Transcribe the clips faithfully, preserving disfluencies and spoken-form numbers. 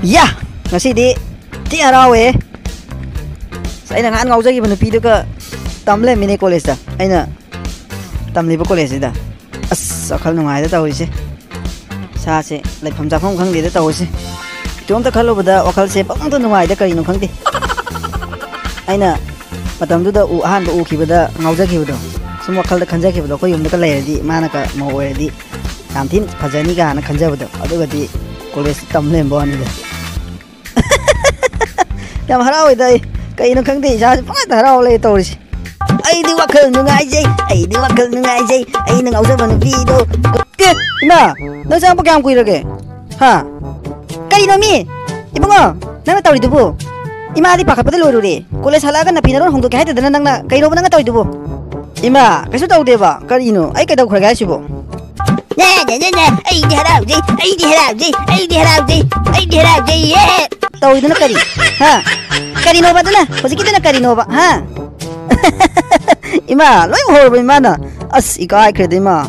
ꯌꯥ! ꯉꯁꯤꯗꯤ ꯊꯤ ꯍꯔꯥꯎꯋꯦ꯫ ꯑꯁ, ꯑꯩꯅ ꯉꯍꯥꯟ ꯉꯥꯎꯖꯈꯤꯕ ꯅꯨꯄꯤꯗꯨꯒ ꯇꯝ ꯂꯩꯔꯝꯃꯤꯅꯦ ꯀꯣꯂꯦꯖꯇ꯫ ꯑꯩꯅ ꯇꯝꯂꯤꯕ ꯀꯣꯂꯦꯖꯁꯤꯗ꯫ ꯑꯁ, ꯋꯥꯈꯜ ꯅꯨꯡꯉꯥꯏꯗ ꯇꯧꯔꯤꯁꯦ꯫ ꯏꯁꯥꯁꯦ ꯂꯩꯐꯝ ꯆꯥꯐꯝ ꯈꯪꯗꯦꯗ ꯇꯧꯔꯤꯁꯦ꯫ ꯏꯇꯣꯝꯇ ꯈꯜꯂꯨꯕꯗ ꯋꯥꯈꯜꯁꯦ ꯄꯪꯗ ꯅꯨꯡꯉꯥꯏꯗ, ꯀꯔꯤꯅꯣ ꯈꯪꯗꯦ꯫ ꯑꯩꯅ ꯃꯇꯝꯗꯨꯗ ꯎ-, ꯑꯍꯥꯟꯕ ꯎꯈꯤꯕꯗ ꯉꯥꯎꯖꯈꯤꯕꯗꯣ, ꯁꯨꯝ ꯋꯥꯈꯜꯗ ꯈꯟꯖꯈꯤꯕꯗꯣ, ꯑꯩꯈꯣꯏ ꯌꯨꯝꯗꯒ ꯂꯩꯔꯗꯤ, ꯃꯥꯅꯒ ꯃꯧ ꯑꯣꯏꯔꯗꯤ ꯌꯥꯝ ꯊꯤꯅ ꯐꯖꯅꯤ ꯀꯥꯏꯅ ꯈꯟꯖꯕꯗꯣ, ꯑꯗꯨꯒꯗꯤ ꯀꯣꯂꯦꯖ ꯇꯝ ꯂꯩꯔꯝꯕ ꯋꯥꯅꯤꯗ꯫ ꯌꯥꯝ ꯍꯔꯥꯎꯋꯦꯗ ꯑꯩ꯫ ꯀꯩꯅꯣ ꯈꯪꯗꯦ, ꯏꯁꯥꯁꯦ ꯄꯪꯍꯥꯏꯗ ꯍꯔꯥꯎ ꯂꯩ ꯇꯧꯔꯤꯁꯦ꯫ ꯑꯩꯗꯤ ꯋꯥꯈꯜ ꯅꯨꯡꯉꯥꯏꯖꯩ, ꯑꯩꯗꯤ ꯋꯥꯈꯜ ꯅꯨꯡꯉꯥꯏꯖꯩ, ꯑꯩꯅ ꯉꯥꯎꯖꯕ ꯅꯨꯄꯤꯗꯣ꯫ ꯑꯦ, ꯏꯃꯥ, ꯅꯪ ꯆꯪꯉꯛꯄ ꯀꯌꯥꯝ ꯀꯨꯏꯔꯒꯦ? ꯍꯥ? ꯀꯩꯅꯣ ꯃꯤ? ꯏꯕꯨꯡꯉꯣ, ꯅꯪꯅ ꯇꯧꯔꯤꯗꯨꯕꯨ? ꯏꯃꯥꯗꯤ ꯄꯥꯈꯠꯄꯗ ꯂꯣꯏꯔꯨꯔꯦ꯫ ꯀꯣꯂꯦꯖ ꯍꯜꯂꯛꯑꯒ ꯅꯐꯤ ꯅꯔꯣꯟ ꯍꯣꯡꯗꯣꯛꯀꯦ ꯍꯥꯏꯗꯗꯅ ꯅꯪꯅ ꯀꯩꯅꯣꯕ ꯅꯪꯅ ꯇꯧꯔꯤꯗꯨꯕꯨ? ꯏꯃꯥ, ꯀꯩꯁꯨ ꯇꯧꯗꯦꯕ꯫ ꯀꯔꯤꯅꯣ? ꯑꯩ ꯀꯩꯗꯧꯈ꯭ꯔꯒꯦ ꯍꯥꯏꯁꯤꯕꯣ? ꯅꯦ, ꯅꯦ, ꯅꯦ, ꯅꯦ, ꯑꯩꯗꯤ ꯍꯔꯥꯎꯖꯩ, ꯑꯩꯗꯤ ꯍꯔꯥꯎꯖꯩ, ꯑꯩꯗꯤ ꯍꯔꯥꯎꯖꯩ, ꯑꯩꯗꯤ ꯍꯔꯥꯎꯖꯩꯌꯦ꯫ ꯇꯧꯔꯤꯗꯨꯅ ꯀꯔꯤ? ꯍꯥ? ꯀꯔꯤꯅꯣꯕ ꯑꯗꯨꯅ? ꯍꯧꯖꯤꯛꯀꯤꯗꯨꯅ ꯀꯔꯤꯅꯣꯕ? ꯍꯥ? ꯏꯃꯥ, ꯂꯣꯏ ꯎꯍꯧꯔꯕ ꯏꯃꯥꯅ? ꯑꯁ, ꯏꯀꯥꯏꯈ꯭ꯔꯦꯗ ꯏꯃꯥ꯫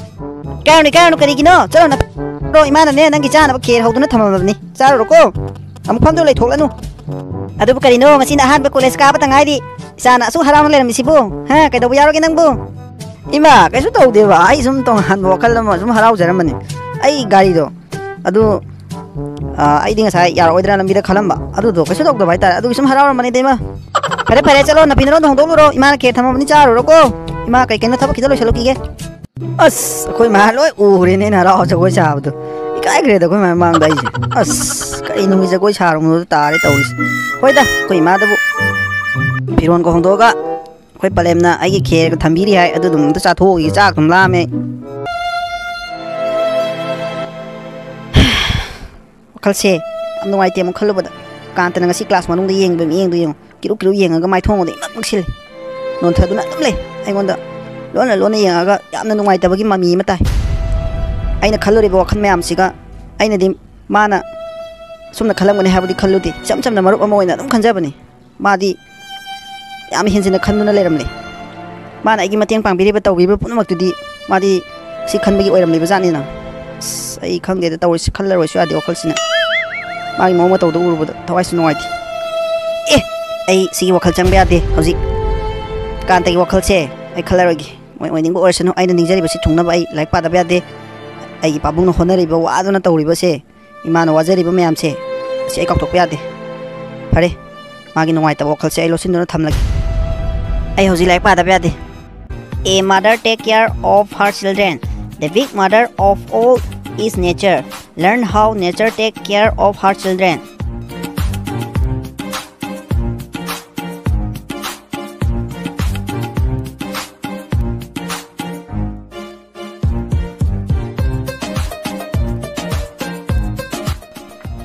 ꯏꯀꯥꯏꯔꯨꯅꯨ, ꯏꯀꯥꯏꯔꯨꯅꯨ, ꯀꯔꯤꯒꯤꯅꯣ? ꯆꯠꯂꯣ, ꯅ-, ꯏꯃꯥꯅꯅꯦ, ꯅꯪꯒꯤ ꯆꯥꯅꯕ ꯈꯦꯔ ꯍꯧꯗꯨꯅ ꯊꯝꯃꯕꯅꯤ꯫ ꯆꯥꯔꯨꯔꯣꯀꯣ꯫ ꯑꯃꯨꯛ ꯐꯝꯗꯨ ꯂꯩꯊꯣꯛꯂꯅꯨ꯫ ꯑꯗꯨꯕꯨ ꯀꯔꯤꯅꯣ, ꯉꯁꯤꯅ ꯑꯍꯥꯟꯕ ꯀꯣꯂꯦꯖ ꯀꯥꯕꯇ ꯉꯥꯏꯔꯤ꯫ ꯏꯆꯥꯅ ꯑꯁꯨꯛ ꯍꯔꯥꯎꯅ ꯂꯩꯔꯝꯃꯤꯁꯤꯕꯨ? ꯍꯥ, ꯀꯩꯗꯧꯕ ꯌꯥꯎꯔꯒꯦ ꯅꯪꯕꯨ? ꯏꯃꯥ, ꯀꯩꯁꯨ ꯇꯧꯗꯦꯕ꯫ ꯑꯩ ꯁꯨꯝ ꯇꯣꯉꯥꯟꯕ ꯋꯥꯈꯜ ꯑꯃ ꯁꯨꯝ ꯍꯔꯥꯎꯖꯔꯝꯕꯅꯤ꯫ ꯑꯩ ꯒꯥꯔꯤꯗꯣ ꯑꯗꯨ, ꯑ, ꯑꯩꯗꯤ ꯉꯁꯥꯏ ꯌꯥꯔꯛꯑꯣꯏꯗ꯭ꯔꯥ ꯂꯝꯕꯤꯗ ꯈꯜꯂꯝꯕ꯫ ꯑꯗꯨꯗꯣ ꯀꯩꯁꯨ ꯇꯧꯗꯕ ꯍꯥꯏꯇꯥꯔꯦ꯫ ꯑꯗꯨꯒꯤ ꯁꯨꯝ ꯍꯔꯥꯎꯔꯝꯕꯅꯤꯗ, ꯏꯃꯥ꯫ ꯐꯔꯦ, ꯐꯔꯦ, ꯆꯠꯂꯣ, ꯅꯐꯤ ꯅꯔꯣꯟꯗꯣ ꯍꯣꯡꯗꯣꯛꯂꯨꯔꯣ꯫ ꯏꯃꯥꯅ ꯈꯦꯔ ꯊꯝꯃꯕꯅꯤ, ꯆꯥꯔꯨꯔꯣꯀꯣ꯫ ꯏꯃꯥ, ꯀꯩ ꯀꯩꯅꯣ ꯊꯕꯛ ꯈꯤꯇ ꯂꯣꯏꯁꯤꯜꯂꯨꯈꯤꯒꯦ꯫ ꯑꯁ, ꯑꯩꯈꯣꯏ ꯃꯥ ꯂꯣꯏ ꯎꯈ꯭ꯔꯦꯅꯦ ꯑꯩꯅ ꯍꯔꯥꯎ ꯖꯒꯣꯏ ꯁꯥꯕꯗꯣ꯫ ꯏꯀꯥꯏꯈ꯭ꯔꯦꯗ ꯑꯩꯈꯣꯏ ꯃꯥ ꯃꯃꯥꯡꯗ ꯑꯩꯁꯦ꯫ ꯑꯁ, ꯀꯩ ꯅꯨꯡꯒꯤ ꯖꯒꯣꯏ ꯁꯥꯔꯨꯕꯅꯣꯗ ꯇꯥꯔꯦ ꯇꯧꯔꯤꯁꯦ꯫ ꯍꯣꯏꯗ, ꯑꯩꯈꯣꯏ ꯏꯃꯥꯗꯕꯨ ꯐꯤꯔꯣꯟꯒ ꯍꯣꯡꯗꯣꯛꯑꯒ ꯑꯩꯈꯣꯏ ꯄꯂꯦꯝꯅ ꯑꯩꯒꯤ ꯈꯦꯔꯒ ꯊꯝꯕꯤꯔꯤ ꯍꯥꯏ, ꯑꯗꯨ ꯑꯗꯨꯝ ꯑꯝꯇ ꯆꯥꯊꯣꯛꯎꯈꯤꯒꯦ, ꯆꯥꯛ ꯑꯗꯨꯝ ꯂꯥꯝꯃꯦ꯫ ꯋꯥꯈꯜꯁꯦ ꯌꯥꯝ ꯅꯨꯡꯉꯥꯏꯇꯦ ꯑꯃꯨꯛ ꯈꯜꯂꯨꯕꯗ꯫ ꯀꯥꯟꯇꯅ ꯉꯁꯤ ꯀ꯭ꯂꯥꯁ ꯃꯅꯨꯡꯗ ꯌꯦꯡꯕ ꯃꯤꯠꯌꯦꯡꯗꯣ ꯌꯦꯡꯉꯨ꯫ ꯀꯤꯔꯨ ꯀꯤꯔꯨ ꯌꯦꯡꯉꯒ ꯃꯥꯏꯊꯣꯡ ꯑꯗ ꯏꯃꯛ ꯃꯛꯁꯤꯜꯂꯦ꯫ ꯅꯣꯟꯊꯗꯨꯅ ꯑꯗꯨꯝ ꯂꯩ꯫ ꯑꯩꯉꯣꯟꯗ ꯂꯣꯟꯅ ꯂꯣꯟꯅ ꯌꯦꯡꯉꯒ ꯌꯥꯝꯅ ꯅꯨꯡꯉꯥꯏꯇꯕꯒꯤ ꯃꯃꯤ ꯑꯃ ꯇꯥꯏ꯫ ꯑꯩꯅ ꯈꯜꯂꯨꯔꯤꯕ ꯋꯥꯈꯜ ꯃꯌꯥꯝꯁꯤꯒ ꯑꯩꯅꯗꯤ ꯃꯥꯅ ꯁꯨꯝꯅ ꯈꯜꯂꯝꯒꯅꯤ ꯍꯥꯏꯕꯗꯤ ꯈꯜꯂꯨꯗꯦ꯫ ꯏꯆꯝ ꯆꯝꯅ ꯃꯔꯨꯞ ꯑꯃ ꯑꯣꯏꯅ ꯑꯗꯨꯝ ꯈꯟꯖꯕꯅꯤ꯫ ꯃꯥꯗꯤ ꯌꯥꯝ ꯍꯦꯟꯖꯤꯟꯅ ꯈꯟꯗꯨꯅ ꯂꯩꯔꯝꯂꯦ꯫ ꯃꯥꯅ ꯑꯩꯒꯤ ꯃꯇꯦꯡ ꯄꯥꯡꯕꯤꯔꯤꯕ, ꯇꯧꯕꯤꯔꯤꯕ ꯄꯨꯝꯅꯃꯛꯇꯨꯗꯤ ꯃꯥꯗꯤ ꯁꯤ ꯈꯟꯕꯒꯤ ꯑꯣꯏꯔꯝꯂꯤꯕ ꯖꯥꯠꯅꯤꯅ꯫ ꯑꯁ, ꯑꯩ ꯈꯪꯗꯦꯗ ꯇꯧꯔꯤꯁꯤ, ꯈꯜꯂꯔꯣꯏꯁꯨ ꯌꯥꯗꯦ ꯋꯥꯈꯜꯁꯤꯅ꯫ ꯃꯥꯒꯤ ꯃꯑꯣꯡ ꯃꯇꯧꯗꯣ ꯎꯔꯨꯕꯗ ꯊꯋꯥꯏꯁꯨ ꯅꯨꯡꯉꯥꯏꯇꯦ꯫ ꯑꯦ, ꯑꯩ ꯁꯤꯒꯤ ꯋꯥꯈꯜ ꯆꯪꯕ ꯌꯥꯗꯦ ꯍꯧꯖꯤꯛ꯫ ꯀꯥꯟꯇꯒꯤ ꯋꯥꯈꯜꯁꯦ ꯑꯩ ꯈꯜꯂꯔꯣꯏꯒꯦ꯫ ꯃꯣꯏ ꯑꯣꯏꯅꯤꯡꯕ ꯑꯣꯏꯔꯁꯅꯨ, ꯑꯩꯅ ꯅꯤꯡꯖꯔꯤꯕꯁꯤ ꯊꯨꯡꯅꯕ ꯑꯩ ꯂꯥꯏꯔꯤꯛ ꯄꯥꯗꯕ ꯌꯥꯗꯦ꯫ ꯑꯩꯒꯤ ꯄꯥꯕꯨꯡꯅ ꯍꯣꯠꯅꯔꯤꯕ, ꯋꯥꯗꯨꯅ ꯇꯧꯔꯤꯕꯁꯦ, ꯏꯃꯥꯅ ꯋꯥꯖꯔꯤꯕ ꯃꯌꯥꯝꯁꯦ, ꯑꯁꯤ ꯑꯩ ꯀꯥꯎꯊꯣꯛꯄ ꯌꯥꯗꯦ꯫ ꯐꯔꯦ, ꯃꯥꯒꯤ ꯅꯨꯡꯉꯥꯏꯇꯕ ꯋꯥꯈꯜꯁꯦ ꯑꯩ ꯂꯣꯠꯁꯤꯟꯗꯨꯅ ꯊꯝꯂꯒꯦ꯫ ꯑꯩ ꯍꯧꯖꯤꯛ ꯂꯥꯏꯔꯤꯛ ꯄꯥꯗꯕ ꯌꯥꯗꯦ꯫ A mother take care of her children. The big mother of all is nature. Learn how nature take care of her children.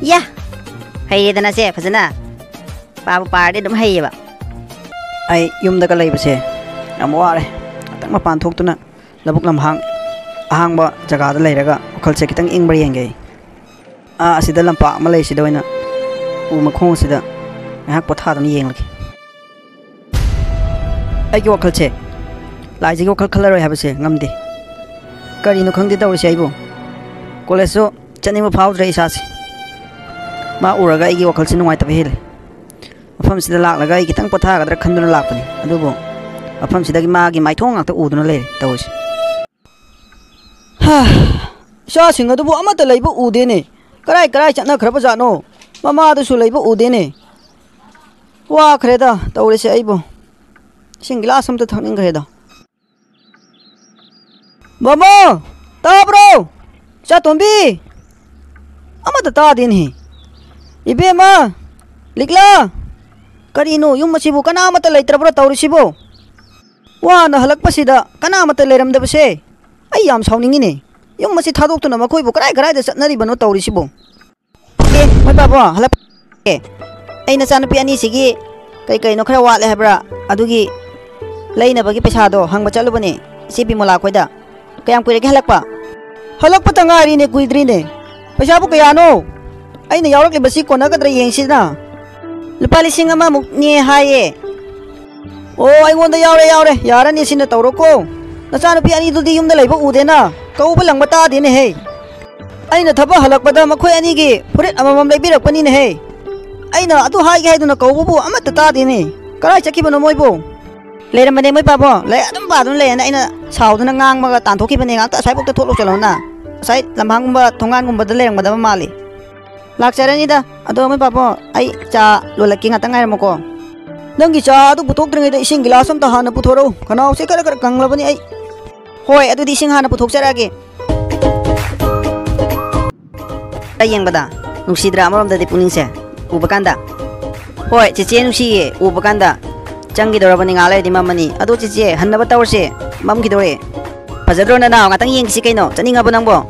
ꯌꯥ! ꯍꯩꯔꯦꯗꯅ ꯁꯦ ꯐꯖꯅ꯫ ꯄꯥꯕꯨ ꯄꯥꯔꯗꯤ ꯑꯗꯨꯝ ꯍꯩꯌꯦꯕ꯫ ꯑꯩ ꯌꯨꯝꯗꯒ ꯂꯩꯕꯁꯦ ꯌꯥꯝ ꯋꯥꯔꯦ꯫ ꯉꯥꯛꯇꯪ ꯃꯄꯥꯟ ꯊꯣꯛꯇꯨꯅ ꯂꯧꯕꯨꯛ ꯂꯝꯍꯥꯡ ꯑꯍꯥꯡꯕ ꯖꯒꯥꯗ ꯂꯩꯔꯒ ꯋꯥꯈꯜꯁꯦ ꯈꯤꯇꯪ ꯏꯪꯕ꯭ꯔꯥ ꯌꯦꯡꯒꯦ ꯑꯩ꯫ ꯑꯥ, ꯑꯁꯤꯗ ꯂꯝꯄꯥꯛ ꯑꯃ ꯂꯩ, ꯁꯤꯗ ꯑꯣꯏꯅ ꯎ ꯃꯈꯣꯡ ꯑꯁꯤꯗ ꯉꯥꯏꯍꯥꯛ ꯄꯣꯊꯥꯗꯨꯅ ꯌꯦꯡꯂꯒꯦ꯫ ꯑꯩꯒꯤ ꯋꯥꯈꯜꯁꯦ ꯂꯥꯏꯖꯒꯤ ꯋꯥꯈꯜ ꯈꯜꯂꯔꯣꯏ ꯍꯥꯏꯕꯁꯦ ꯉꯝꯗꯦ꯫ ꯀꯔꯤꯅꯣ ꯈꯪꯗꯦ ꯇꯧꯔꯤꯁꯦ ꯑꯩꯕꯨ꯫ ꯀꯣꯂꯦꯖꯁꯨ ꯆꯠꯅꯤꯡꯕ ꯐꯥꯎꯗ꯭ꯔꯦ ꯏꯁꯥꯁꯦ꯫ ꯃꯥ ꯎꯔꯒ ꯑꯩꯒꯤ ꯋꯥꯈꯜꯁꯦ ꯅꯨꯡꯉꯥꯏꯇꯕ ꯍꯦꯜꯂꯦ꯫ ꯃꯐꯝꯁꯤꯗ ꯂꯥꯛꯂꯒ ꯑꯩ ꯈꯤꯇꯪ ꯄꯣꯊꯥꯒꯗ꯭ꯔꯥ ꯈꯟꯗꯨꯅ ꯂꯥꯛꯄꯅꯤ, ꯑꯗꯨꯕꯨ ꯃꯐꯝꯁꯤꯗꯒꯤ ꯃꯥꯒꯤ ꯃꯥꯏꯊꯣꯡ ꯉꯥꯛꯇ ꯎꯗꯨꯅ ꯂꯩꯔꯦ ꯇꯧꯔꯤꯁꯦ꯫ ꯍꯥ, ꯏꯆꯥꯁꯤꯡ ꯑꯗꯨꯕꯨ ꯑꯃꯠꯇ ꯂꯩꯕ ꯎꯗꯦꯅꯦ꯫ ꯀꯔꯥꯏ ꯀꯔꯥꯏ ꯆꯠꯅꯈ꯭ꯔꯕ ꯖꯥꯠꯅꯣ? ꯃꯃꯥꯗꯨꯁꯨ ꯂꯩꯕ ꯎꯗꯦꯅꯦ꯫ ꯋꯥꯈ꯭ꯔꯦꯗ ꯇꯧꯔꯤꯁꯦ ꯑꯩꯕꯨ꯫ ꯏꯁꯤꯡ ꯒꯤꯂꯥꯁ ꯑꯝꯇ ꯊꯛꯅꯤꯡꯈ꯭ꯔꯦꯗ꯫ ꯃꯃꯥ! ꯇꯥꯕ꯭ꯔꯣ? ꯏꯆꯥꯇꯣꯝꯕꯤ! ꯑꯃꯠꯇ ꯇꯥꯗꯦꯅꯦ꯫ ꯏꯕꯦꯝꯃ! ꯂꯤꯛꯂꯥ! ꯀꯔꯤꯅꯣ, ꯌꯨꯝ ꯑꯁꯤꯕꯨ ꯀꯅꯥ ꯑꯃꯠꯇ ꯂꯩꯇ꯭ꯔꯕ꯭ꯔꯣ ꯇꯧꯔꯤꯁꯤꯕꯣ? ꯋꯥꯅ ꯍꯜꯂꯛꯄꯁꯤꯗ ꯀꯅꯥ ꯑꯃꯠꯇ ꯂꯩꯔꯝꯗꯕꯁꯦ ꯑꯩ ꯌꯥꯝ ꯁꯥꯎꯅꯤꯡꯉꯤꯅꯦ꯫ ꯌꯨꯝ ꯑꯁꯤ ꯊꯥꯗꯣꯛꯇꯨꯅ ꯃꯈꯣꯏꯕꯨ ꯀꯔꯥꯏ ꯀꯔꯥꯏꯗ ꯆꯠꯅꯔꯤꯕꯅꯣ ꯇꯧꯔꯤꯁꯤꯕꯣ? ꯑꯦ, ꯃꯣꯏ ꯄꯥꯕꯣ, ꯍꯜꯂꯛ-, ꯑꯦ, ꯑꯩ ꯅꯆꯥꯅꯨꯄꯤ ꯑꯅꯤꯁꯤꯒꯤ ꯀꯩ ꯀꯩꯅꯣ ꯈꯔ ꯋꯥꯠꯂꯦ ꯍꯥꯏꯕ꯭ꯔꯥ? ꯑꯗꯨꯒꯤ ꯂꯩꯅꯕꯒꯤ ꯄꯩꯁꯥꯗꯣ ꯍꯪꯕ ꯆꯠꯂꯨꯕꯅꯦ, ꯏꯆꯦ ꯕꯤꯃꯣꯂꯥ ꯈꯣꯏꯗ꯫ ꯀꯌꯥꯝ ꯀꯨꯏꯔꯒꯦ ꯍꯜꯂꯛꯄ? ꯍꯜꯂꯛꯄꯇ ꯉꯥꯏꯔꯤꯅꯦ, ꯀꯨꯏꯗ꯭ꯔꯤꯅꯦ꯫ ꯄꯩꯁꯥꯕꯨ ꯀꯌꯥꯅꯣ? ꯑꯩꯅ ꯌꯥꯎꯔꯛꯂꯤꯕꯁꯤ ꯀꯣꯟꯅꯒꯗ꯭ꯔꯥ ꯌꯦꯡꯁꯤꯗꯅ꯫ ꯂꯨꯄꯥ ꯂꯤꯁꯤꯡ ꯑꯃꯃꯨꯛꯅꯦ ꯍꯥꯏꯌꯦ꯫ ꯑꯣ, ꯑꯩꯉꯣꯟꯗ ꯌꯥꯎꯔꯦ, ꯌꯥꯎꯔꯦ꯫ ꯌꯥꯔꯅꯤ, ꯁꯤꯅ ꯇꯧꯔꯣꯀꯣ꯫ ꯅꯆꯥꯅꯨꯄꯤ ꯑꯅꯤꯗꯨꯗꯤ ꯌꯨꯝꯗ ꯂꯩꯕ ꯎꯗꯦꯅ꯫ ꯀꯧꯕ ꯂꯪꯕ ꯇꯥꯗꯦꯅꯦꯍꯦ꯫ ꯑꯩꯅ ꯊꯕꯛ ꯍꯜꯂꯛꯄꯗ ꯃꯈꯣꯏ ꯑꯅꯤꯒꯤ ꯐꯨꯔꯤꯠ ꯑꯃꯃꯝ ꯂꯩꯕꯤꯔꯛꯄꯅꯤꯅꯦꯍꯦ꯫ ꯑꯩꯅ ꯑꯗꯨ ꯍꯥꯏꯒꯦ ꯍꯥꯏꯗꯨꯅ ꯀꯧꯕꯕꯨ ꯑꯃꯠꯇ ꯇꯥꯗꯦꯅꯦ꯫ ꯀꯗꯥꯏ ꯆꯠꯈꯤꯕꯅꯣ ꯃꯣꯏꯕꯨ? ꯂꯩꯔꯝꯕꯅꯦ ꯃꯣꯏ ꯄꯥꯕꯨꯡ, ꯂꯥꯏꯔꯤꯛ ꯑꯗꯨꯝ ꯄꯥꯗꯨꯅ ꯂꯩꯌꯦꯅ ꯑꯩꯅ ꯁꯥꯎꯗꯨꯅ ꯉꯥꯡꯕꯒ ꯇꯥꯟꯊꯣꯛꯈꯤꯕꯅꯦ꯫ ꯉꯥꯛꯇ ꯑꯁ꯭ꯋꯥꯏꯐꯥꯎꯗ ꯊꯣꯛꯂꯛꯎ ꯆꯠꯂꯣꯅ꯫ ꯉꯁꯥꯏ ꯂꯝꯍꯥꯡꯒꯨꯝꯕ ꯊꯣꯡꯒꯥꯟꯒꯨꯝꯕꯗ ꯂꯩꯔꯝꯒꯗꯕ ꯃꯥꯜꯂꯤ꯫ ꯂꯥꯛꯆꯔꯅꯤꯗ꯫ ꯑꯗꯣ ꯃꯣꯏ ꯄꯥꯕꯨꯡ, ꯑꯩ ꯆꯥ ꯂꯣꯜꯂꯛꯀꯦ, ꯉꯥꯛꯇꯪ ꯉꯥꯏꯔꯝꯃꯨꯀꯣ꯫ ꯅꯪꯒꯤ ꯆꯥ ꯑꯗꯨ ꯄꯨꯊꯣꯛꯇ꯭ꯔꯤꯉꯩꯗ ꯏꯁꯤꯡ ꯒꯤꯂꯥꯁ ꯑꯝꯇ ꯍꯥꯟꯅ ꯄꯨꯊꯣꯔꯛꯎ꯫ ꯈꯅꯥꯎꯁꯦ ꯈꯔ ꯈꯔ ꯀꯪꯂꯕꯅꯤ ꯑꯩ꯫ ꯍꯣꯏ, ꯑꯗꯨꯗꯤ ꯏꯁꯤꯡ ꯍꯥꯟꯅ ꯄꯨꯊꯣꯛꯆꯔꯛꯑꯒꯦ꯫ ꯌꯦꯡꯕꯗ ꯅꯨꯡꯁꯤꯗ꯭ꯔꯥ ꯑꯃꯔꯣꯝꯗꯗꯤ ꯄꯨꯛꯅꯤꯡꯁꯦ? ꯎꯕ ꯀꯥꯟꯗ꯫ ꯍꯣꯏ ꯆꯦꯆꯦ, ꯅꯨꯡꯁꯤꯌꯦ꯫ ꯎꯕ ꯀꯥꯟꯗ ꯆꯪꯈꯤꯗꯧꯔꯕꯅꯤ, ꯉꯥꯏꯍꯥꯛ ꯂꯩꯔꯗꯤ ꯃꯝꯃꯅꯤ꯫ ꯑꯗꯣ ꯆꯦꯆꯦ, ꯍꯟꯅꯕ ꯇꯧꯔꯁꯦ, ꯃꯝꯈꯤꯗꯧꯔꯦ꯫ ꯐꯖꯗ꯭ꯔꯣ ꯅꯅꯥꯎ? ꯉꯥꯛꯇꯪ ꯌꯦꯡꯈꯤꯁꯤ ꯀꯩꯅꯣ, ꯆꯠꯅꯤꯡꯉꯕꯣ ꯅꯪꯕꯣ?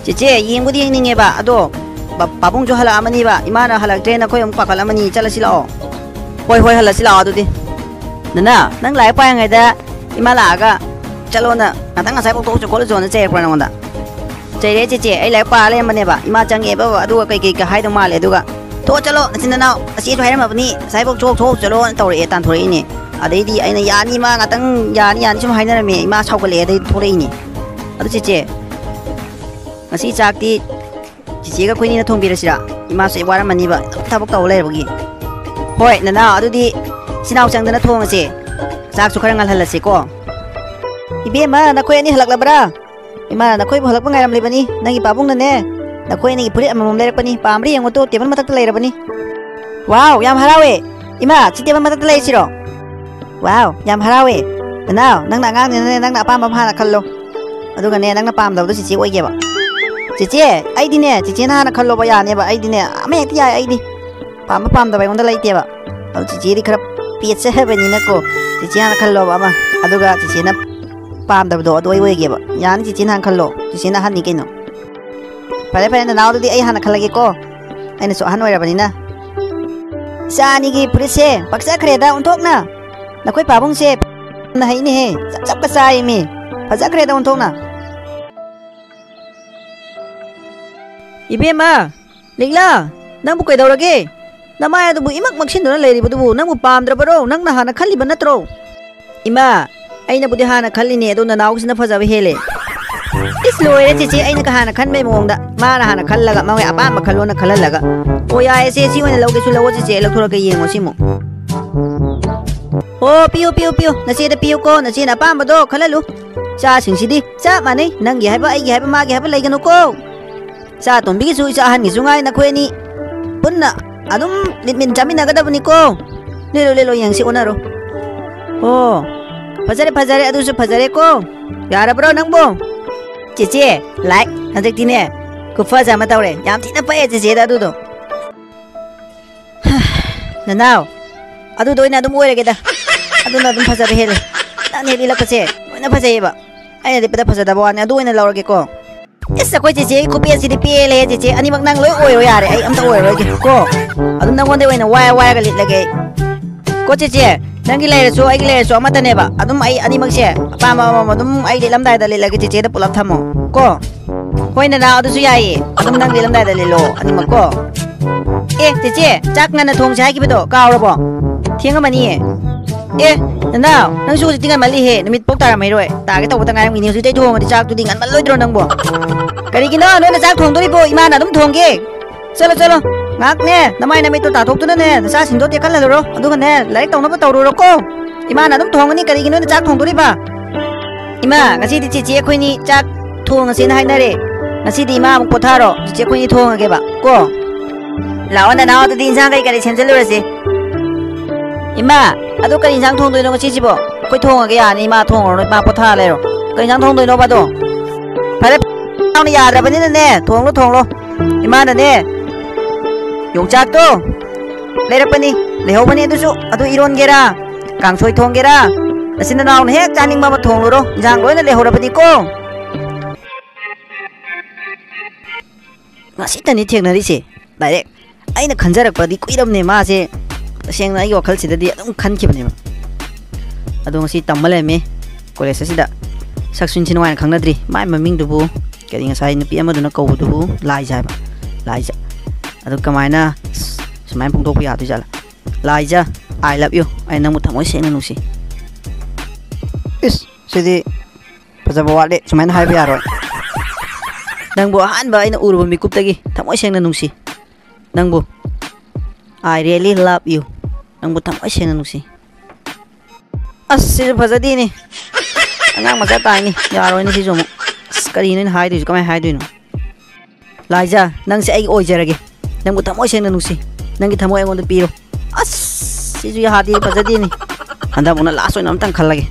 ꯆꯦꯆꯦ, ꯌꯦꯡꯕꯨꯗꯤ ꯌꯦꯡꯅꯤꯡꯉꯦꯕ, ꯑꯗꯣ ꯄꯥ- ꯄꯥꯕꯨꯡꯁꯨ ꯍꯜꯂꯛꯑꯃꯅꯤꯕ, ꯏꯃꯥꯅ ꯍꯜꯂꯛꯇ꯭ꯔꯦꯅ ꯑꯩꯈꯣꯏ ꯑꯃꯨꯛ ꯄꯥꯈꯠꯂꯝꯃꯅꯤ꯫ ꯆꯠꯂꯁꯤ ꯂꯥꯛꯑꯣ꯫ ꯍꯣꯏ ꯍꯣꯏ, ꯍꯜꯂꯁꯤ ꯂꯥꯛꯑꯣ ꯑꯗꯨꯗꯤ꯫ ꯅꯅꯥꯎ, ꯅꯪ ꯂꯥꯏꯔꯤꯛ ꯄꯥꯏꯉꯩꯗ ꯏꯃꯥ ꯂꯥꯛꯑꯒ ꯆꯠꯂꯣꯅ, ꯉꯥꯛꯇꯪ ꯉꯁꯥꯏꯐꯥꯎ ꯊꯣꯛꯎꯁꯨ ꯈꯣꯠꯂꯨꯁꯣꯅ ꯆꯩꯔꯛꯄ꯭ꯔꯥ ꯅꯉꯣꯟꯗ? ꯆꯩꯔꯦ ꯆꯦꯆꯦ, ꯑꯩ ꯂꯥꯏꯔꯤꯛ ꯄꯥꯔ ꯂꯩꯔꯝꯕꯅꯦꯕ, ꯏꯃꯥ ꯆꯪꯉꯛꯑꯦꯕ, ꯑꯗꯨꯒ ꯀꯩ ꯀꯩ ꯀꯩ ꯍꯥꯏꯗꯧ ꯃꯥꯜꯂꯦ, ꯑꯗꯨꯒ "ꯊꯣꯛꯑ ꯆꯠꯂꯣ, ꯅꯆꯤꯟ ꯅꯅꯥꯎ, ꯑꯁꯤꯁꯨ ꯍꯥꯏꯔꯝꯃꯕꯅꯤ, ꯉꯁꯥꯏꯐꯥꯎ ꯊꯣꯛ ꯊꯣꯛ ꯆꯠꯂꯣꯅ" ꯇꯧꯔꯛꯑꯦ, ꯇꯥꯟꯊꯣꯔꯛꯏꯅꯦ꯫ ꯑꯗꯩꯗꯤ ꯑꯩꯅ "ꯌꯥꯅꯤ ꯏꯃꯥ, ꯉꯥꯛꯇꯪ ꯌꯥꯅꯤ ꯌꯥꯅꯤ" ꯁꯨꯝ ꯍꯥꯏꯅꯔꯝꯃꯦ, ꯏꯃꯥ ꯁꯥꯎꯒꯠꯂꯛꯑꯦ, ꯑꯗꯩ ꯊꯣꯛꯂꯛꯏꯅꯦ꯫ ꯑꯗꯨ ꯆꯦꯆꯦ, ꯉꯁꯤ ꯆꯥꯛꯇꯤ ꯆꯦꯆꯦꯒ ꯑꯩꯈꯣꯏꯅꯤꯅ ꯊꯣꯡꯕꯤꯔꯁꯤꯔꯥ? ꯏꯃꯥꯁꯨ ꯋꯥꯔꯝꯃꯅꯤꯕ, ꯑꯗꯨꯝ ꯊꯕꯛ ꯇꯧ ꯂꯩꯔꯕꯒꯤ꯫ ꯍꯣꯏ ꯅꯅꯥꯎ, ꯑꯗꯨꯗꯤ ꯏꯆꯤꯟ ꯏꯅꯥꯎ ꯆꯪꯗꯅ ꯊꯣꯡꯉꯁꯦ, ꯆꯥꯛꯁꯨ ꯈꯔ ꯉꯜꯍꯜꯂꯁꯤꯀꯣ꯫ ꯏꯕꯦꯝꯃ, ꯅꯈꯣꯏ ꯑꯅꯤ ꯍꯜꯂꯛꯂꯕ꯭ꯔꯥ? ꯏꯃꯥꯅ ꯅꯈꯣꯏꯕꯨ ꯍꯜꯂꯛꯄ ꯉꯥꯏꯔꯝꯂꯤꯕꯅꯤ꯫ ꯅꯪꯒꯤ ꯄꯥꯕꯨꯡꯅꯅꯦ, ꯅꯈꯣꯏ ꯑꯅꯤꯒꯤ ꯐꯨꯔꯤꯠ ꯑꯃꯃꯝ ꯂꯩꯔꯛꯄꯅꯤ꯫ ꯄꯥꯝꯕ꯭ꯔꯥ ꯌꯦꯡꯉꯨ ꯇꯣ, ꯇꯦꯕꯜ ꯃꯊꯛꯇ ꯂꯩꯔꯕꯅꯤ꯫ ꯋꯥꯎ, ꯌꯥꯝ ꯍꯔꯥꯎꯋꯦ꯫ ꯏꯃꯥ, ꯁꯤ ꯇꯦꯕꯜ ꯃꯊꯛꯇ ꯂꯩꯔꯤꯁꯤꯔꯣ? ꯋꯥꯎ, ꯌꯥꯝ ꯍꯔꯥꯎꯋꯦ꯫ ꯅꯅꯥꯎ, ꯅꯪꯅ ꯑꯉꯥꯡꯅꯤꯅꯅꯦ, ꯅꯪꯅ ꯑꯄꯥꯝꯕ ꯑꯃ ꯍꯥꯟꯅ ꯈꯜꯂꯣ꯫ ꯑꯗꯨꯒꯅꯦ, ꯅꯪꯅ ꯄꯥꯝꯗꯕꯗꯣ ꯆꯤꯆꯦ ꯑꯣꯏꯒꯦꯕ꯫ ꯆꯤꯆꯦ, ꯑꯩꯗꯤꯅꯦ, ꯆꯤꯆꯦꯅ ꯍꯥꯟꯅ ꯈꯜꯂꯣꯕ, ꯌꯥꯅꯦꯕ꯫ ꯑꯩꯗꯤꯅꯦ, ꯑꯃ ꯍꯦꯛꯇ ꯌꯥꯏ ꯑꯩꯗꯤ꯫ ꯄꯥꯝꯕ ꯄꯥꯝꯗꯕ ꯑꯩꯉꯣꯟꯗ ꯂꯩꯇꯦꯕ꯫ ꯑꯗꯨ ꯆꯤꯆꯦꯗꯤ ꯈꯔ ꯄꯦꯠꯆ ꯍꯥꯏꯕꯅꯤꯅꯀꯣ, ꯆꯤꯆꯦ ꯍꯥꯟꯅ ꯈꯜꯂꯣꯕ ꯑꯃ꯫ ꯑꯗꯨꯒ ꯆꯤꯆꯦꯅ ꯄꯥꯝꯗꯕꯗꯣ ꯑꯗꯨ ꯑꯩ ꯑꯣꯏꯒꯦꯕ꯫ ꯌꯥꯅꯤ, ꯆꯤꯆꯦꯅ ꯍꯥꯟꯅ ꯈꯜꯂꯣ꯫ ꯆꯤꯆꯦꯅ ꯑꯍꯟꯅꯤ ꯀꯩꯅꯣ꯫ ꯐꯔꯦ, ꯐꯔꯦ, ꯅꯅꯥꯎ, ꯑꯗꯨꯗꯤ ꯑꯩ ꯍꯥꯟꯅ ꯈꯜꯂꯒꯦꯀꯣ꯫ ꯑꯩꯅꯁꯨ ꯑꯍꯟ ꯑꯣꯏꯔꯕꯅꯤꯅ꯫ ꯏꯆꯥ ꯑꯅꯤꯒꯤ ꯐꯨꯔꯤꯠꯁꯦ ꯄꯛꯆꯈ꯭ꯔꯦꯗ ꯑꯣꯟꯊꯣꯛꯅ꯫ ꯅꯈꯣꯏ ꯄꯥꯕꯨꯡꯁꯦ ꯌꯥꯝꯅ ꯍꯩꯅꯦꯍꯦ꯫ ꯆꯞ ꯆꯞꯀ ꯆꯥꯏꯃꯤ꯫ ꯐꯖꯈ꯭ꯔꯦꯗ ꯑꯣꯟꯊꯣꯛꯅ꯫ ꯏꯕꯦꯝꯃ, ꯂꯤꯛꯂꯥ, ꯅꯪꯕꯨ ꯀꯩꯗꯧꯔꯒꯦ? ꯅꯃꯥꯏ ꯑꯗꯨꯕꯨ ꯏꯃꯛ ꯃꯛꯁꯤꯟꯗꯨꯅ ꯂꯩꯔꯤꯕꯗꯨꯕꯨ ꯅꯪꯕꯨ ꯄꯥꯝꯗ꯭ꯔꯕꯔꯣ? ꯅꯪꯅ ꯍꯥꯟꯅ ꯈꯜꯂꯤꯕ ꯅꯠꯇ꯭ꯔꯣ? ꯏꯃꯥ, ꯑꯩꯅꯕꯨꯗꯤ ꯍꯥꯟꯅ ꯈꯜꯂꯤꯅꯦ, ꯑꯗꯣ ꯅꯅꯥꯎꯁꯤꯅ ꯐꯖꯕ ꯍꯦꯜꯂꯦ꯫ ꯏꯁ, ꯂꯣꯏꯔꯦ ꯆꯦꯆꯦ, ꯑꯩꯅ ꯍꯥꯟꯅ ꯈꯟꯕꯩ ꯃꯑꯣꯡꯗ ꯃꯥꯅ ꯍꯥꯟꯅ ꯈꯜꯂꯒ ꯃꯥꯒꯤ ꯑꯄꯥꯝꯕ ꯈꯜꯂꯣꯅ ꯈꯜꯍꯜꯂꯒ꯫ ꯑꯣ, ꯌꯥꯏꯌꯦ ꯁꯦ, ꯁꯤ ꯑꯣꯏꯅ ꯂꯧꯒꯦꯁꯨ ꯂꯧꯑꯣ ꯆꯦꯆꯦ, ꯑꯩ ꯂꯧꯊꯣꯔꯛꯀꯦ, ꯌꯦꯡꯉꯣ ꯁꯤꯃꯨꯛ꯫ ꯑꯣ, ꯄꯤꯌꯨ, ꯄꯤꯌꯨ, ꯄꯤꯌꯨ, ꯅꯆꯦꯗ ꯄꯤꯌꯨꯀꯣ, ꯅꯆꯦꯅ ꯑꯄꯥꯝꯕꯗꯣ ꯈꯜꯍꯜꯂꯨ꯫ ꯏꯆꯥꯁꯤꯡꯁꯤꯗꯤ ꯆꯞ ꯃꯥꯟꯅꯩ, ꯅꯪꯒꯤ ꯍꯥꯏꯕ, ꯑꯩꯒꯤ ꯍꯥꯏꯕ, ꯃꯥꯒꯤ ꯍꯥꯏꯕ ꯂꯩꯒꯅꯨꯀꯣ꯫ ꯏꯆꯥ ꯑꯇꯣꯝꯕꯤꯒꯤꯁꯨ, ꯏꯆꯥ ꯑꯍꯟꯒꯤꯁꯨ ꯉꯥꯏ, ꯅꯈꯣꯏ ꯑꯅꯤ ꯄꯨꯟꯅ ꯑꯗꯨꯝ ꯂꯤꯠꯃꯤꯟ ꯆꯥꯃꯤꯟꯅꯒꯗꯕꯅꯤꯀꯣ꯫ ꯂꯤꯠꯂꯣ, ꯂꯤꯠꯂꯣ, ꯌꯦꯡꯁꯤ, ꯑꯣꯟꯅꯔꯣ꯫ ꯑꯣ, ꯐꯖꯔꯦ, ꯐꯖꯔꯦ, ꯑꯗꯨꯁꯨ ꯐꯖꯔꯦꯀꯣ꯫ ꯌꯥꯔꯕ꯭ꯔꯣ ꯅꯪꯕꯣ? ꯆꯦꯆꯦ, ꯂꯥꯏꯛ, ꯍꯟꯗꯛꯇꯤꯅꯦ ꯈꯨꯐꯖ ꯑꯃ ꯇꯧꯔꯦ꯫ ꯌꯥꯝ ꯊꯤꯅ ꯄꯛꯑꯦ ꯆꯦꯆꯦꯗ ꯑꯗꯨꯗꯣ꯫ ꯅꯅꯥꯎ, ꯑꯗꯨꯗꯣ ꯑꯣꯏꯅ ꯑꯗꯨꯝ ꯑꯣꯏꯔꯒꯦꯗ꯫ ꯑꯗꯨꯅ ꯑꯗꯨꯝ ꯐꯖꯕ ꯍꯦꯜꯂꯦ꯫ ꯅꯪꯅ ꯍꯦꯛ ꯂꯤꯠꯂꯛꯄꯁꯦ ꯂꯣꯏꯅ ꯐꯖꯩꯌꯦꯕ꯫ ꯑꯩꯅ ꯂꯤꯠꯄꯗ ꯐꯖꯗꯕ ꯋꯥꯅꯤ, ꯑꯗꯨ ꯑꯣꯏꯅ ꯂꯧꯔꯒꯦꯀꯣ꯫ ꯏꯁ, ꯑꯩꯈꯣꯏ ꯆꯦꯆꯦꯒꯤ ꯈꯨꯄꯦꯠꯁꯤꯗꯤ ꯄꯦꯜꯂꯦ ꯆꯦꯆꯦ꯫ ꯑꯅꯤꯃꯛ ꯅꯪ ꯂꯣꯏ ꯑꯣꯏꯔꯣ ꯌꯥꯔꯦ, ꯑꯩ ꯑꯝꯇ ꯑꯣꯏꯔꯔꯣꯏꯒꯦ ꯀꯣ꯫ ꯑꯗꯨꯝ ꯅꯪꯉꯣꯟꯗ ꯑꯣꯏꯅ ꯋꯥꯏꯔ ꯋꯥꯏꯔꯒ ꯂꯤꯠꯂꯒꯦ ꯑꯩ꯫ ꯀꯣ ꯆꯦꯆꯦ, ꯅꯪꯒꯤ ꯂꯩꯔꯁꯨ ꯑꯩꯒꯤ ꯂꯩꯔꯁꯨ ꯑꯃꯠꯇꯅꯦꯕ꯫ ꯑꯗꯨꯝ ꯑꯩ ꯑꯅꯤꯃꯛꯁꯦ ꯑꯄꯥꯝꯕ ꯑꯃꯃꯝ ꯑꯗꯨꯝ ꯑꯩ ꯂꯤꯠꯂꯝꯗꯥꯏꯗ ꯂꯤꯠꯂꯒꯦ, ꯆꯦꯆꯦꯗ ꯄꯨꯂꯞ ꯊꯝꯃꯣ ꯀꯣ꯫ ꯍꯣꯏ ꯅꯅꯥꯎ, ꯑꯗꯨꯁꯨ ꯌꯥꯏꯌꯦ꯫ ꯑꯗꯨꯝ ꯅꯪ ꯂꯤꯠꯂꯝꯗꯥꯏꯗ ꯂꯤꯠꯂꯣ ꯑꯅꯤꯃꯛ ꯀꯣ꯫ ꯑꯦ ꯆꯦꯆꯦ, ꯆꯥꯛ ꯉꯟꯅ ꯊꯣꯡꯁꯦ ꯍꯥꯏꯈꯤꯕꯗꯣ ꯀꯥꯎꯔꯕꯣ? ꯊꯦꯡꯉꯝꯃꯅꯤꯌꯦ꯫ ꯑꯦ ꯅꯅꯥꯎ, ꯅꯪꯁꯨ ꯍꯧꯖꯤꯛꯇꯤ ꯉꯟꯃꯜꯂꯤꯍꯦ, ꯅꯨꯃꯤꯠ ꯄꯣꯛ ꯇꯥꯔꯝꯃꯩꯔꯣꯏ꯫ ꯇꯥꯒꯦ ꯇꯧꯕꯇ ꯉꯥꯏꯔꯝꯒꯤꯅꯤ, ꯍꯧꯖꯤꯛꯇꯩ ꯊꯣꯡꯉꯗꯤ ꯆꯥꯛꯇꯨꯗꯤ ꯉꯟꯃꯜꯂꯣꯏꯗ꯭ꯔꯣ ꯅꯪꯕꯣ? ꯀꯔꯤꯒꯤꯅꯣ ꯅꯣꯏꯅ ꯆꯥꯛ ꯊꯣꯡꯗꯣꯔꯤꯕꯣ? ꯏꯃꯥꯅ ꯑꯗꯨꯝ ꯊꯣꯡꯒꯦ꯫ ꯆꯠꯂꯣ ꯆꯠꯂꯣ, ꯉꯥꯏꯍꯥꯛꯅꯦ ꯅꯃꯥꯏ ꯅꯃꯤꯠꯇꯣ ꯇꯥꯊꯣꯛꯇꯨꯅꯅꯦ ꯅꯆꯥꯁꯤꯡꯗꯣ ꯇꯦꯛꯈꯠꯍꯜꯂꯨꯔꯣ, ꯑꯗꯨꯒꯅꯦ ꯂꯥꯏꯔꯤꯛ ꯇꯧꯅꯕ ꯇꯧꯔꯨꯔꯣꯀꯣ꯫ ꯏꯃꯥꯅ ꯑꯗꯨꯝ ꯊꯣꯡꯒꯅꯤ, ꯀꯔꯤꯒꯤꯅꯣ ꯅꯣꯏꯅ ꯆꯥꯛ ꯊꯣꯡꯗꯣꯔꯤꯕ? ꯏꯃꯥ, ꯉꯁꯤꯗꯤ ꯆꯦꯆꯦ ꯑꯩꯈꯣꯏꯅꯤ ꯆꯥꯛ ꯊꯣꯡꯉꯁꯦꯅ ꯍꯥꯏꯅꯔꯦ꯫ ꯉꯁꯤꯗꯤ ꯏꯃꯥ ꯑꯃꯨꯛ ꯄꯣꯊꯥꯔꯣ, ꯆꯦꯆꯦ ꯑꯩꯈꯣꯏꯅꯤ ꯊꯣꯡꯉꯒꯦꯕ ꯀꯣ꯫ ꯂꯥꯛꯑꯣ ꯅꯅꯥꯎ, ꯑꯗꯨꯗꯤ ꯏꯟꯁꯥꯡ ꯀꯔꯤ ꯀꯔꯤ ꯁꯦꯝꯖꯤꯜꯂꯨꯔꯁꯤ꯫ ꯏꯃꯥ, ꯑꯗꯨ ꯀꯔꯤ ꯏꯟꯁꯥꯡ ꯊꯣꯡꯗꯣꯏꯅꯣ ꯉꯁꯤꯁꯤꯕꯣ? ꯑꯩꯈꯣꯏ ꯊꯣꯡꯉꯒꯦ ꯌꯥꯅꯤ, ꯏꯃꯥ ꯊꯣꯡꯉꯨꯔꯣ, ꯏꯃꯥ ꯄꯣꯊꯥ ꯂꯩꯔꯣ꯫ ꯀꯔꯤ ꯏꯟꯁꯥꯡ ꯊꯣꯡꯗꯣꯏꯅꯣꯕ ꯑꯗꯣ? ꯐꯔꯦ, ꯏꯅꯥꯎꯅ ꯌꯥꯗ꯭ꯔꯕꯅꯤꯅꯅꯦ, ꯊꯣꯡꯂꯣ ꯊꯣꯡꯂꯣ꯫ ꯏꯃꯥꯅꯅꯦ ꯌꯣꯡꯆꯥꯛꯇꯣ ꯂꯩꯔꯛꯄꯅꯤ, ꯂꯩꯍꯧꯕꯅꯤ ꯑꯗꯨꯁꯨ, ꯑꯗꯨ ꯏꯔꯣꯟꯒꯦꯔꯥ, ꯀꯥꯡꯁꯣꯏ ꯊꯣꯡꯒꯦꯔꯥ, ꯅꯆꯤꯟ ꯅꯅꯥꯎꯅ ꯍꯦꯛ ꯆꯥꯅꯤꯡꯕ ꯑꯃ ꯊꯣꯡꯂꯨꯔꯣ, ꯏꯟꯁꯥꯡ ꯂꯣꯏꯅ ꯂꯩꯍꯧꯔꯕꯅꯤꯀꯣ꯫ ꯉꯁꯤꯇꯅꯤ ꯊꯦꯡꯅꯔꯤꯁꯦ꯫ ꯗꯥꯏꯔꯦꯛ ꯑꯩꯅ ꯈꯟꯖꯔꯛꯄꯗꯤ ꯀꯨꯏꯔꯕꯅꯦ ꯃꯥꯁꯦ, ꯇꯁꯦꯡꯅ ꯑꯩꯒꯤ ꯋꯥꯈꯜꯁꯤꯗꯗꯤ ꯑꯗꯨꯝ ꯈꯟꯈꯤꯕꯅꯦꯕ꯫ ꯑꯗꯣ ꯉꯁꯤ ꯇꯝꯕ ꯂꯩꯔꯝꯃꯦ ꯀꯣꯂꯦꯖ ꯑꯁꯤꯗ꯫ ꯁꯛꯁꯨ ꯏꯟꯊꯤ ꯅꯨꯡꯉꯥꯏꯅ ꯈꯪꯅꯗ꯭ꯔꯤ꯫ ꯃꯥꯏ ꯃꯃꯤꯡꯗꯨꯕꯨ ꯀꯔꯤ, ꯉꯁꯥꯏ ꯅꯨꯄꯤ ꯑꯃꯗꯨꯅ ꯀꯧꯕꯗꯨꯕꯨ ꯂꯥꯏꯖ ꯍꯥꯏꯕ, ꯂꯥꯏꯖ꯫ ꯑꯗꯨ ꯀꯃꯥꯏꯅ ꯁꯨꯃꯥꯏꯅ ꯐꯣꯡꯗꯣꯛꯄ ꯌꯥꯗꯣꯏꯖꯥꯠꯂ? ꯂꯥꯏꯖ, I love you, ꯑꯩ ꯅꯪꯕꯨ ꯊꯃꯣꯏ ꯁꯦꯡꯅ ꯅꯨꯡꯁꯤ꯫ ꯏꯁ, ꯁꯤꯗꯤ ꯐꯖꯕ ꯋꯥꯠꯂꯦ, ꯁꯨꯃꯥꯏꯅ ꯍꯥꯏꯕ ꯌꯥꯔꯣꯏ꯫ ꯅꯪꯕꯨ ꯑꯍꯥꯟꯕ ꯑꯩꯅ ꯎꯔꯨꯕ ꯃꯤꯀꯨꯞꯇꯒꯤ ꯊꯃꯣꯏ ꯁꯦꯡꯅ ꯅꯨꯡꯁꯤ꯫ ꯅꯪꯕꯨ I really love you. ꯅꯪꯕꯨ ꯊꯃꯣꯏ ꯁꯦꯡꯅ ꯅꯨꯡꯁꯤ꯫ ꯑꯁ, ꯁꯤꯁꯨ ꯐꯖꯗꯦꯅꯦ꯫ ꯑꯉꯥꯡ ꯃꯆꯥ ꯇꯥꯏꯅꯦ꯫ ꯌꯥꯔꯣꯏꯅꯦ ꯁꯤꯁꯨ ꯑꯃꯨꯛ꯫ ꯑꯁ, ꯀꯔꯤꯅꯣ ꯑꯩꯅ ꯍꯥꯏꯗꯣꯏꯁꯦ? ꯀꯃꯥꯏꯅ ꯍꯥꯏꯗꯣꯏꯅꯣ? ꯂꯥꯏꯖꯥ, ꯅꯪꯁꯦ ꯑꯩꯒꯤ ꯑꯣꯏꯖꯔꯒꯦ꯫ ꯅꯪꯕꯨ ꯊꯃꯣꯏ ꯁꯦꯡꯅ ꯅꯨꯡꯁꯤ꯫ ꯅꯪꯒꯤ ꯊꯃꯣꯏ ꯑꯩꯉꯣꯟꯗ ꯄꯤꯔꯣ꯫ ꯑꯁ, ꯁꯤꯁꯨ ꯌꯥꯗꯦ, ꯐꯖꯗꯦꯅꯦ꯫ ꯍꯟꯗꯛ ꯑꯃꯨꯛꯅ last ꯑꯣꯏꯅ ꯑꯝꯇꯪ ꯈꯜꯂꯒꯦ꯫